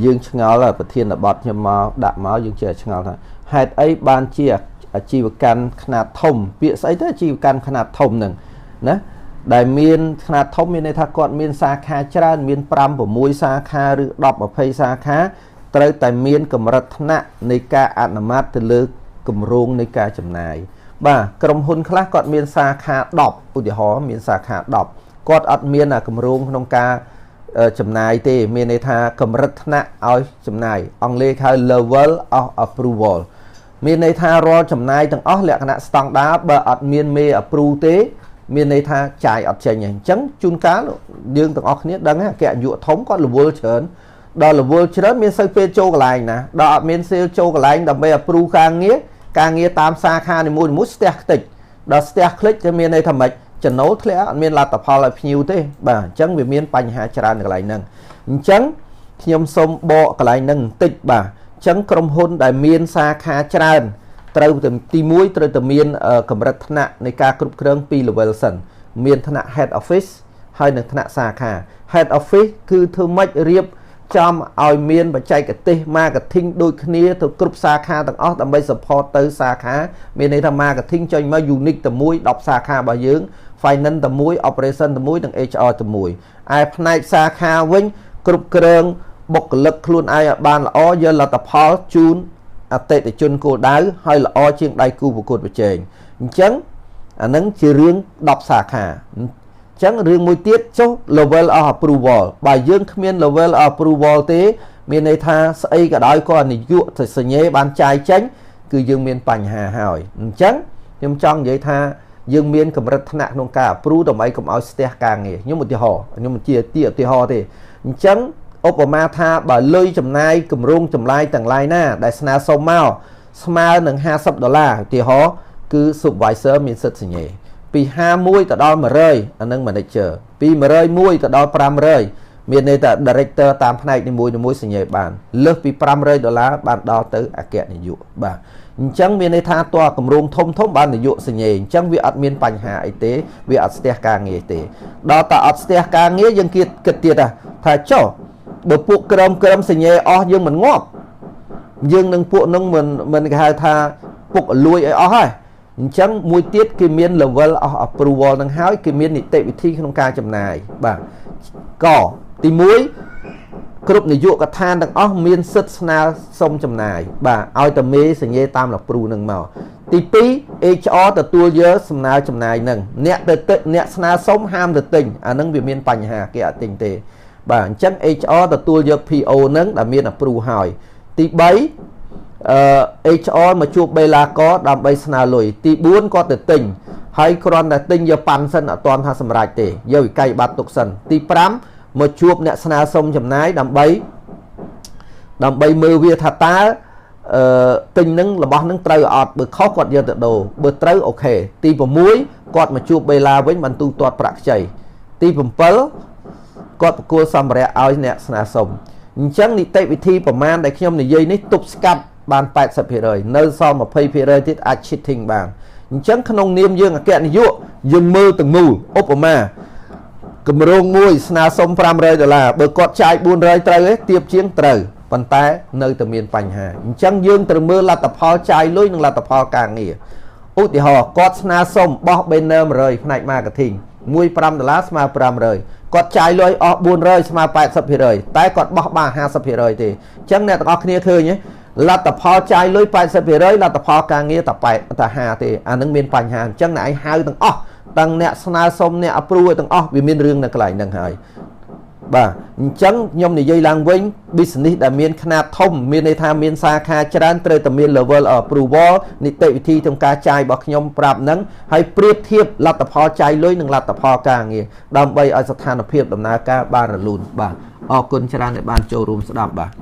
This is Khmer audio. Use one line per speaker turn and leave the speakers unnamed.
យើងឆ្ងល់ប្រធានបទខ្ញុំមកដាក់មកយើងចេះឆ្ងល់ថាហេតុអីបានជាអាជីវកម្មខ្នាតធំពាក្យស្អីទៅអាជីវកម្មខ្នាតធំហ្នឹងណាដែលមានខ្នាតធំមានន័យថាគាត់មានសាខាច្រើនមាន5 6សាខាឬ10 20សាខាត្រូវតែមានកម្រិតថ្នាក់នៃការអនុម័តទៅលើគម្រោងនៃការចំណាយបាទក្រុមហ៊ុនខ្លះគាត់មានសាខា10ឧទាហរណ៍មានសាខា10គាត់អត់មានគម្រោងក្នុងការចំណាយទេមានន័យថាកម្រិតថ្នាក់ឲ្យចំណាយអង់គ្លេសហៅ level of approval មានន័យថារាល់ចំណាយទាំងអស់លក្ខណៈស្តង់ដាបើអត់មានមេ approve ទេមានន័យថាចាយអត់ចេញទេអញ្ចឹងជួនកាលយើងទាំងអស់គ្នាដឹងអគ្គនាយកធំគាត់រវល់ច្រើនដល់រវល់ច្រើនមានសូវពេលចូលកន្លែងណាដល់អត់មាន sale ចូលកន្លែងដើម្បី approve ការងារការងារតាមសាខានីមួយៗស្ទះខ្ទេចដល់ស្ទះខ្ទេចจะមានន័យថាម៉េចចំណូលធ្លាក់អត់មានលទ្ធផលឲ្យភ្ញៀវទេបាទអញ្ចឹងវាមានបញ្ហាច្រើនកន្លែងហ្នឹងអញ្ចឹងខ្ញុំសូមបកកន្លែងហ្នឹងបន្តិចបាទអញ្ចឹងក្រុមហ៊ុនដែលមានសាខាច្រើនត្រូវទៅទី1ត្រូវតែមានកម្រិតថ្នាក់នៃការគ្រប់គ្រងពី level សិនមានថ្នាក់ head office ហើយនិងថ្នាក់សាខា head office គឺធ្វើម៉េចរៀបចំឲ្យមានបច្ចេកទេស marketing ដូចគ្នាទៅគ្រប់សាខាទាំងអស់ដើម្បី support ទៅសាខាមានន័យថា marketing ចេញមក unique តែមួយ10សាខារបស់យើង finance តែមួយ operation តែមួយនិង HR តែមួយឯផ្នែកសាខាវិញគ្រប់គ្រងបុគ្គលិកខ្លួនឯងឲ្យបានល្អយកលទ្ធផលជូនអតិថិជនគោលដៅហើយល្អជាងដៃគូប្រកួតប្រជែងអញ្ចឹងអានឹងជារឿង10សាខាអញ្ចឹងរឿងមួយទៀតចុះ level of approval បើយើងគ្មាន level of approval ទេ មានន័យថាស្អីក៏ដោយក៏នាយកទៅសញ្ញេបានចាយចេញគឺយើងមានបញ្ហាហើយអញ្ចឹងខ្ញុំចង់និយាយថាយើងមានកម្រិតថ្នាក់ក្នុងការ approve ដើម្បីកុំឲ្យស្ទះការងារខ្ញុំឧទាហរណ៍ខ្ញុំជាទីឧទាហរណ៍ទេអញ្ចឹងឧបមាថាបើលុយចំណាយគម្រោងចម្លាយទាំងឡាយណាដែលស្នើសុំមកស្មើនឹង50ដុល្លារឧទាហរណ៍គឺ supervisor មានសិទ្ធិសញ្ញេពី51ទៅដល់100អានឹង manager ពី101ទៅដល់500មានន័យថា director តាមផ្នែកនីមួយៗសញ្ញេបានលើសពី500ដុល្លារបានដល់ទៅអគ្គនាយកបាទអញ្ចឹងមានន័យថាតើគម្រោងធំធំបាននាយកសញ្ញេអញ្ចឹងវាអត់មានបញ្ហាអីទេវាអត់ស្ទះការងារទេដល់តែអត់ស្ទះការងារយើងគិតគិតទៀតថាចុះបើពួកក្រុមក្រុមសញ្ញេអស់យើងមិនងាប់យើងនឹងពួកនឹងមិនមិនគេហៅថាពុកលួយអីអស់ហើយអញ្ចឹងមួយទៀតគេមាន level of approval នឹងហើយគេមាននីតិវិធីក្នុងការចំណាយបាទកទី1គ្រប់នាយកដ្ឋានទាំងអស់មានសិទ្ធិស្នើសុំចំណាយបាទឲ្យតែមេសញ្ញេតាមលព្រូនឹងមកទី2 HR ទទួលយកសំណើចំណាយនឹងអ្នកទៅទិអ្នកស្នើសុំហាមទៅទិញអានឹងវាមានបញ្ហាគេអត់ទិញទេបាទអញ្ចឹង HR ទទួលយក PO នឹងដែលមាន approve ហើយទី3អឺ HR មកជួបបេឡាករដើម្បីស្នើលុយទី4គាត់ទៅទិញហើយគ្រាន់តែទិញយកប៉ាន់សិនអត់ទាន់ថាសម្រេចទេយកវិក័យប័ត្រទុកសិនទី5មកជួបអ្នកស្នើសុំចំណាយដើម្បីដើម្បីមើលវាថាតើអឺទិញនឹងរបស់នឹងត្រូវអត់បើខុសគាត់យកទៅដូរបើត្រូវ OK ទី6គាត់មកជួបបេឡាវិញបានទូទាត់ប្រាក់ខ្ចីទី7គាត់ប្រគល់សម្ភារៈឲ្យអ្នកស្នើសុំអញ្ចឹងនីតិវិធីប្រមាណដែលខ្ញុំនិយាយនេះទប់ស្កាត់បាន80%នៅសល់20%ទៀតអាច cheating បានអញ្ចឹងក្នុងនាមយើងអគ្គនាយកយើងមើលទាំងមូលឧបមាគម្រោងមួយស្នើសុំ500ដុល្លារបើគាត់ចាយ400ត្រូវទេទៀបជាងត្រូវប៉ុន្តែនៅតែមានបញ្ហាអញ្ចឹងយើងត្រូវមើលលទ្ធផលចាយលុយនិងលទ្ធផលការងារឧទាហរណ៍គាត់ស្នើសុំបោះ banner 100ផ្នែក marketing 1 5ដុល្លារស្មើ500គាត់ចាយលុយអស់400ស្មើ80%តែគាត់បោះបាន50%ទេអញ្ចឹងអ្នកទាំងអស់គ្នាឃើញទេលទ្ធផលចាយលុយ80%លទ្ធផលការងារតែ8តែ5ទេអានឹងមានបញ្ហាអញ្ចឹងអ្នកឯងហៅទាំងអស់ទាំងអ្នកស្នើសុំអ្នក approve ទាំងអស់វាមានរឿងនៅកន្លែងហ្នឹងហើយបាទអញ្ចឹងខ្ញុំនិយាយឡើងវិញ business ដែលមានខ្នាតធំមានន័យថាមានសាខាច្រើនត្រូវតែមាន level of approval នីតិវិធីក្នុងការចាយរបស់ខ្ញុំប្រាប់ហ្នឹងហើយប្រៀបធៀបលទ្ធផលចាយលុយនិងលទ្ធផលការងារដើម្បីឲ្យស្ថានភាពដំណើរការបានរលូនបាទអរគុណច្រើនដែលបានចូលរួមស្ដាប់បាទ។